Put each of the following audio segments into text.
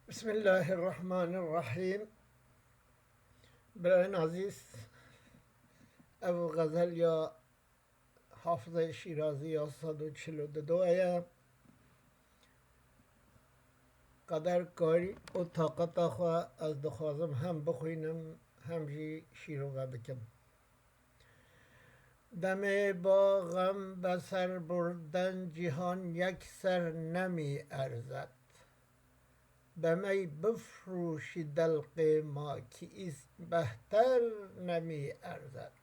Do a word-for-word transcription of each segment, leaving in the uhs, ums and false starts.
Bismillahirrahmanirrahim. Birayên azîz, ev xezel ya Hafizê Şîrazî ya sed û çil û du ye. Qeder karî û taqeta xwe ez dixwazim hem bixwînim, hem jî şîrove bikim. Demê ba xem be ser burden cîhan yek ser nemî erzet. Be mey bifrûşî delqê ma kî îs behter nemî erzet.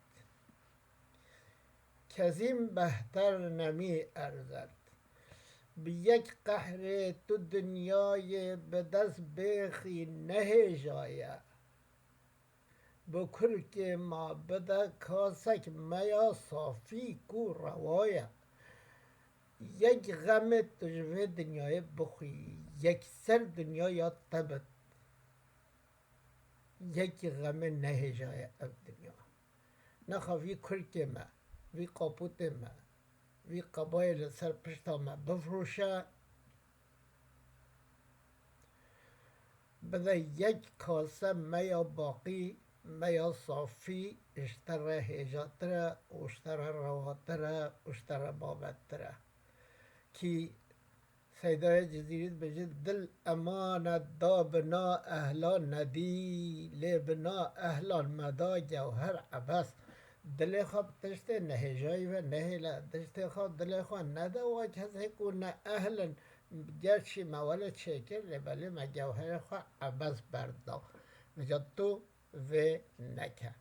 Kezîm behter nemî erzet. Bi yek qehrê tu dinyayê bi dest bêxî nehêjaye. Bi kurkê ma bide kasek meya safî ku rewa ye. Yek xemê tu ji vê dinyayê bixwî, yek ser dinya ya te bit. Yek xemê nehêjaye ev dinya. Nexa vî kurkê me, vî qapûtê me, vî qebayê li ser pişta me bifroşe, bide yek kase meya baqî, meya safî ji te re hêjatir e û ji te re rewatir e û ji te re babettir e. Kî Seydayê Cizîrî dibêje, dil emanet da bi na ehlan nedî, lê bi na ehlan me da gewher ebes. Dilê xwe bi tiştê nehêjayî ve nehêle, tiştê xwe dilê xwe nede wek hezê ku ne ehl in, gerçî me wele çêkir, lê belê me gewherê xwe ebes berda. Vêca tu vê neke.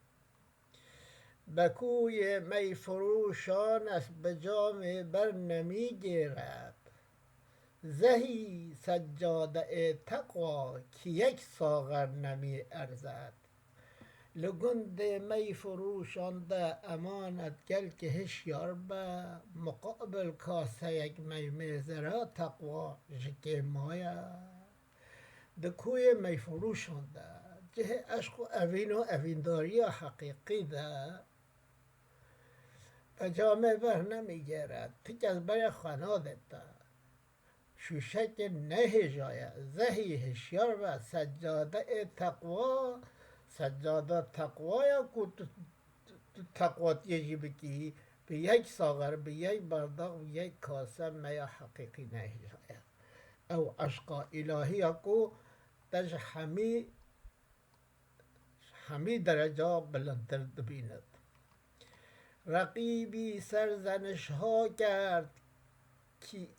Be kûyê meyfirûşan ez bi camê ber nemî gêret. Zehî seccade ê teqwa kî yek saxer nemî erzet. Li gundê meyfirûşan de emanet gelkî hişyar be, muqabil kaseyek mey mêzera teqwa ji kê maye. Di kûyê meyfirûşan de, cihê eşq û evîn û evîndariya heqîqî de, be camê ber nemîgêre, ti kes berê xwe nade te. Şûşekê nehêjaye, zehî hişyar be, seccade ê teqwa, seccada teqwaya ku tu, tu, tu teqwatiyê jî bikî, bi yek saxer, bi yek bardax, bi yek kase meya heqîqî nehêjaye. Ew eşqa îlahî ya ku te ji hemî, ji hemî dereca bilindtir dibînit. Reqîbî serzenişha kerd, kî,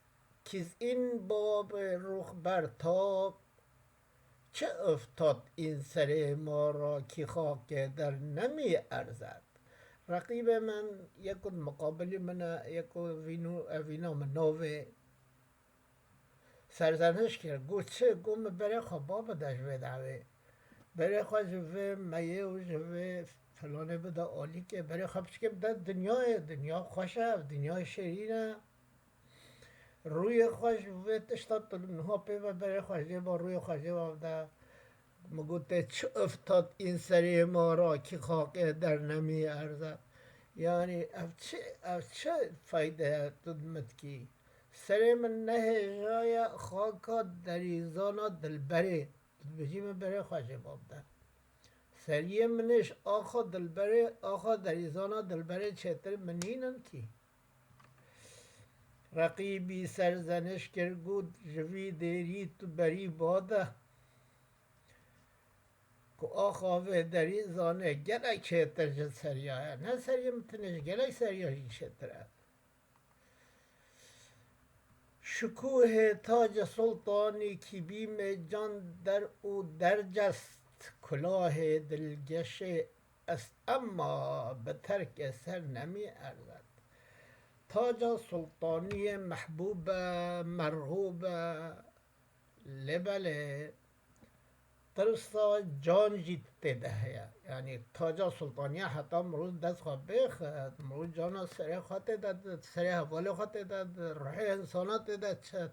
kîz în babê rûx bertab, çi iftat în serê ma ra kî xakê der nemî erzet. Reqîbê min, yek ku di miqabilî min e, yek ku vîn û evîna min navê, serzeniş kir, got, çi? Got, min berê xwe ba bide ji vê dawê. Berê xwe ji vê meyê û ji vê filanê bide alîkê, berê xwe piçikê bide dinyayê. Dinya xweş e, ev dinyayê şêrîn e. Rûyê xwe ji vê tişta tu niha pê ve berê xwe jê ba, rûyê xwe jê ba bide. Min got, tê çi iftat în serê ma ra kî xakê der nemî erze. Yanî ev çi, ev çi feyde ye tu min dikî? Serê min nehêjaye xaka derîzana dilberê. Tu dibêjî min berê xwe jê ba bide. Seriyê min ê ji axa dilberê, axa derîzana dilberê çêtir min nînin kî. Reqîbî serzeniş kir, got, ji vî dêrî tu berî ba de. Ku axa vê derî zanê gelek çêtir ji seriya ye. Ne seriyê min tenê ji gelek seriya jî çêtir e. Şikuhê tacê sultanî kî bîmê can der û dercest, kulahê dilgeşê est emma bi terkê ser nemî erzet. Taca sultaniyê mehbûb e, merhûb e, lê belê tirsa can jî tê de heye. Yanî taca sultaniya heta mirov dest xwe bêxit, mirov cana serê xwe tê de, serê hevalê xwe tê de, ruhê insana tê de çet.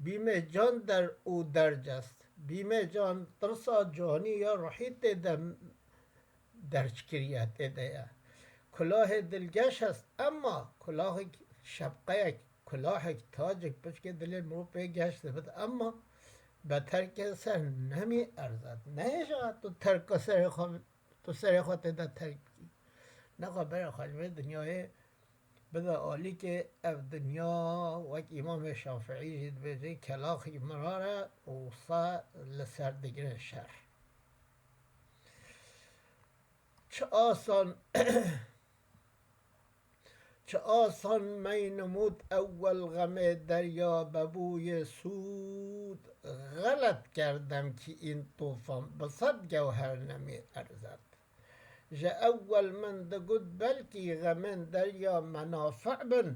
Bîmê can der û dercest. Bîmê can, tirsa canî ya ruhî tê de derc kiriye, tê de ye. Kulahê dilgeş est, emma kulahek şepqeyek, kulahek, tacek, pişkê dilê mirov pê geş dibit, emma Beterke ser nemî erzet. Nehêja tu terka serê xwe, tu serê xwe tê de terk bikî. Nexwe berê xwe ji vê dinyayê bide alîkê. Ev dinya, wek Îmamê Şafiî jî dibêje, kelaxî mirar e û wisa li ser digirin şer. Çi asan, çi asan mey nimût ewwel xemê derya bebûye sûd, xelet kerdem ki în tufan bi sed gewher nemî erzet. Ji ewwel min digot belkî xemên derya menafi' bin,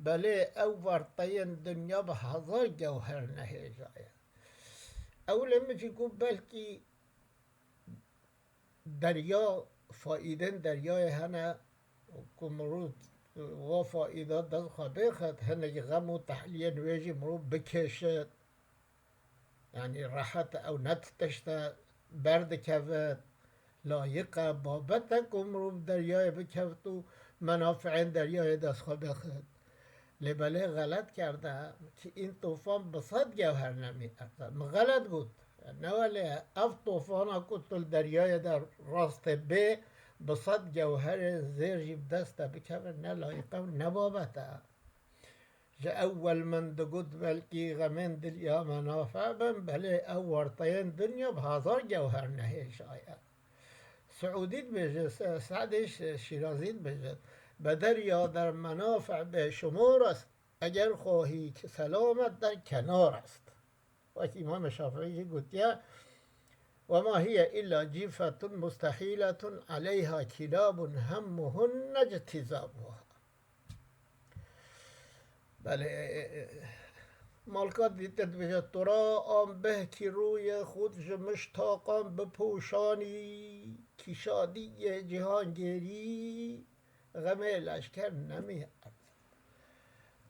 belê ew werteyên dinya bi hezar gewher nehêjaye. Ewilê min jî got belkî derya, faîdên deryayê hene ku mirov wa faîda dest xwe bêxit, hinek xem û tehliyên wê jî mirov bikêşit. Yanî rehet e, ew ne ti tişt e, berdikevit, layiq e, babet e ku mirov deryayê bikevit û menafiên deryayê dest xwe bêxit. Lê belê xelet kerde, ki în tufan bi sed gewher nemî erde. Min xelet got. Ne welê, ev tufana ku tu li deryayê de rastê bê, bi sed gewherên zêr jî bi dest te bikevin, ne layiq e û ne babet e. Ji ewwel min digot belkî xemên dilya menafe bin, belê ew werteyên dinya bi hezar gewher nehêjaye. Siûdî dibêje, Se-, Se'dê Şî-, Şîrazî dibêje, be derya der menafe bêşumar est, eger xwahî ki selamet der kenar est. Wek Îmamê Şafîî jî gotiye, "Wema hiye îlla cîfetun mustehîletun aleyha kîlabun hemmuhunne citîzabuha." Belê, malka dîtir dibêje, "Tura an beh ki rûyê xud ji miştaqan bipoşanî, ki şadiyê cihangêrî, xemê leşker nemî erzet."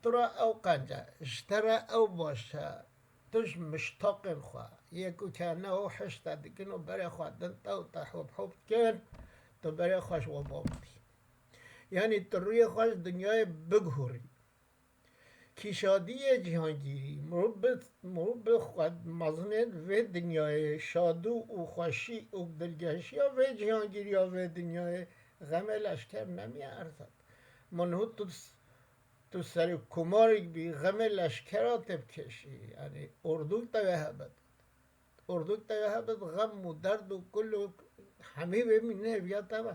Tura ew qenc e, ji te re ew baş e, tu ji miştaqên xwe, yê ku kene û hişte dikin û berê xwe din te û te hop hop dikin, tu berê xwe ji we babitî. Yanî tu rûyê xwe ji dinyayê biguhurî. Kîşadiyê cîhangîrî, mirov bi, mirov bi xwe mezinên vê dinyayê, şadû û xweşî û dilgeşiya vê cîhangîriya vê dinyayê, xemê leşker nemiye erzet. Min hû tu, tu serê kumarek bî, xemê leşkera tê bikêşî. Yanî ordûk te ve hebit. Ordûk te hebit, xem û derd û kul û hemî vê mînê hêviya te ve.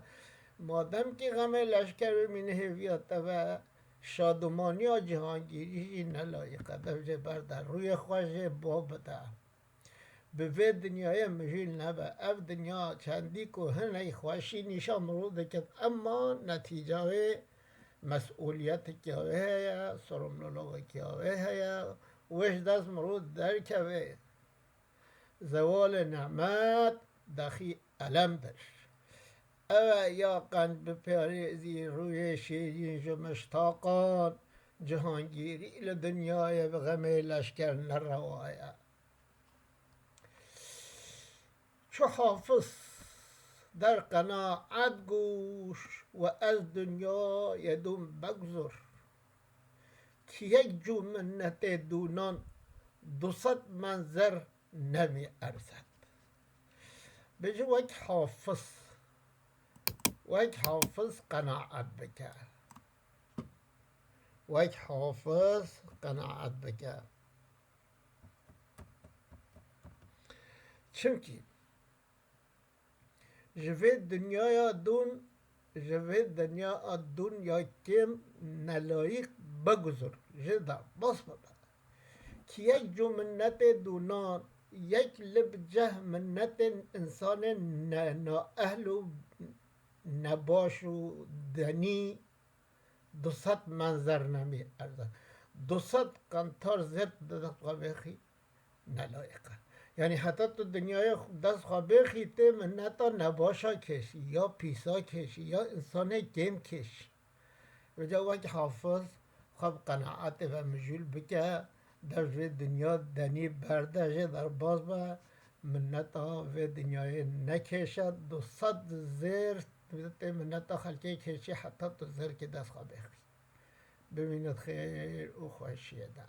Madem kî xemê leşker vê mînê hêviya te ve, şadomaniya cihangîrî jî ne layiq e, dev jê berde, rûyê xwe jê bo bide. Bi vê dinyayê mijûl nebe. Ev dinya çendî ku hinek xweşî nîşan mirov dikit, emma netîca wê mesûliyetekî wê heye, sorumlulûkekî wê heye, wê ji dest mirov derkeve. Zewalê nimet dexî elemdir. Ew e ya qenc biparêzî rûyê şêrîn ji miştaqan, cihangîrî li dinyayê bi xemê leşker ne rewa ye. Çu Hafiz der qenaet goş we ez dinyayê dûn beguzur. Ki yek cû minnetê dûnan du sed menzer nemî erzet. Bêje wek Hafiz, wek Hafiz qenaet bike. Wek Hafiz qenaet bike. Çimkî ji vê dinyaya dûn, ji vê dinyaya dûn ya kêm nelayîq biguzur, jê derbas bibe. Ki yek cû minnetê dûnan, yek li bi ceh minnetên însanên ne-, naehl û nebaş û denî, du sed menzer nemî erze. Du sed qentar zêr di dest xwe vêxî nelayîq e. Yanî heta tu dinyayê xwe, dest xwe bêxî tê minneta nebaşa kêşî, ya pîsa kêşî, ya însanê kêm kêşî. Vêca wek Hafiz xwe bi qenaetê ve mijûl bike, dev ji vê dinya denî berde, jê derbas be, minneta vê dinyayê nekêşe, du sed zêr tê minneta xelkê kêşî heta tu zêrkê dest xwe bêxî. Bimînit xêr û xweşiyê de.